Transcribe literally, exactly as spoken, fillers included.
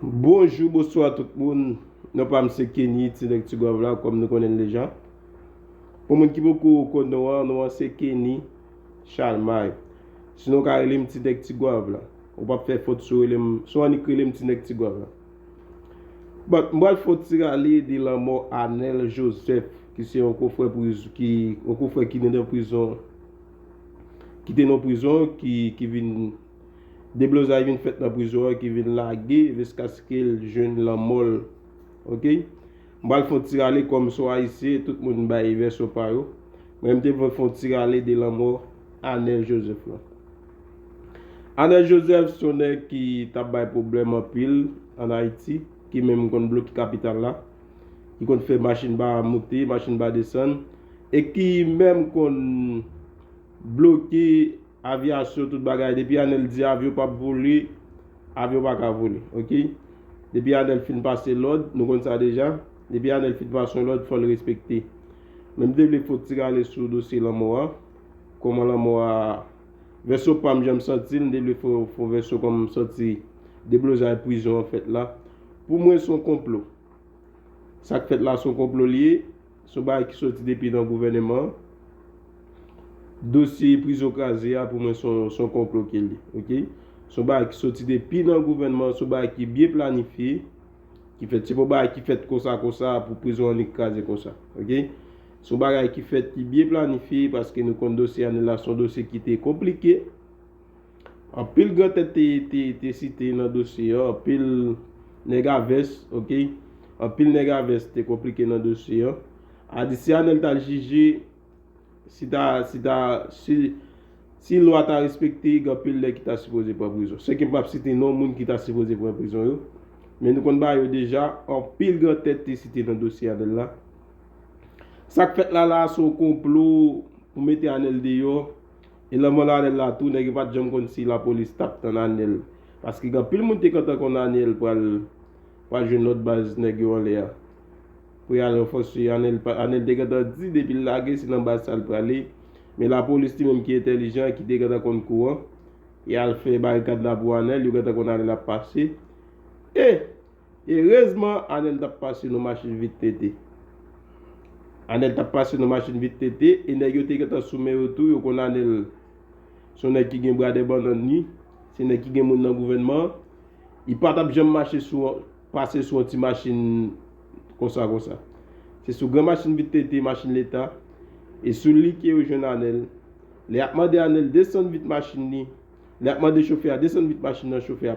Bonjou, bonswa tout moun. Non pa m se Kenny, ti nèg Tigwav la, kòm nou konnen l deja. Pou moun ki poko konn non an, non an se Kenny Chalmay. Sinon, w ka rele m ti nèg Tigwav la. Ou p ap fè fot si w rele m, si w annik rele m ti nèg Tigwav la. But, m pral fè yon ti rale de lanmò Anel Joseph, ki se yon konfrè priz-, ki, yon konfrè ki te nan prizon, ki te nan prizon, ki, ki vin, deblozay vin fèt nan prizon an, ki vin lage jiskaske l jwenn lanmò l. Oke? M pral fè yon ti rale kòm se yon Ayisyen, tout moun bay vèsyon pa yo. Mwen, m te vle fè yon ti rale de lanmò Anel Joseph la. Anel Joseph se yon nèg ki t ap bay pwoblèm anpil ann Ayiti, ki menm konn bloke kapital la, ki konn fè machin pa moute, machin pa desann, e ki menm konn bloke avyasyon, tout bagay. Depi Anel di avyon p ap vole, avyon pa ka vole, oke? Depi Anel fin pase lòd, nou konn sa deja. Depi Anel fin pase yon lòd, fò l respekte. Men m te vle fè yon ti rale sou dosye lanmò a. Kòman lanmò a, vèsyon pa m jan m santi l, m te vle fè, fè yon vèsyon kòman m santi deblozay prizon an fèt la. Pou mwen, se yon konplo. Sa k fèt la, se yon konplo li ye. Se yon bagay ki soti depi nan gouvèneman an. Dosye prizon kraze a, pou mwen, se yon, se yon konplo ke l ye, oke? Se yon bagay ki soti depi nan gouvènman an, se yon bagay ki byen planifye, ki fèt. Se pa yon bagay ki fèt konsa, konsa, pou prizon annik kraze konsa, oke? Se yon bagay ki fèt, ki byen planifye, paske nou konn dosye Anel la, se yon dosye ki te konplike. Anpil gran tèt te, te, te site nan dosye an, anpil nèg a vès, oke? Anpil nèg a vès te konplike nan dosye an. A di si Anel t al jije, si ta, si ta, si, si lwa ta respekte, gen anpil nèg ki ta sipoze pran prizon. Se ke m p ap site non moun ki ta sipoze pran prizon yo, men nou konn bagay yo deja, anpil gran tèt te site nan dosye Anel la. Sa k fèt la, la, se yon konplo pou mete Anel deyò. E lanmò Anel la tou, nèg yo pa t janm konn si lapolis t ap tann Anel. Paske gen anpil moun te gentan konn Anel pral, pral jwenn lòt baz nèg yo anlè a. Pou y al ranfòse Anel, pa- Anel te gentan di depi l lage, se nan baz sa l prale. Men lapolis li menm ki entèlijan, ki te gentan konn kou an, y al fè barikad la pou Anel, yo gentan konn Anel ap pase. E Erezman, Anel t ap pase nan machin vit tete. Anel t ap pase nan machin vit tete, e nèg yo te gentan sou men yo tou, yo konn Anel se yon nèg ki gen bradè bannann li, se nèg ki gen moun nan gouvènman an. Li pa t ap janm mache sou, pase sou yon ti machin konsa, konsa. Se sou gran machin vit tete, machin leta, e sou li ke yo jwenn Anel. Lè y ap mande Anel desann vit machin li, lè y ap mande chofè a desann vit machin nan, chofè a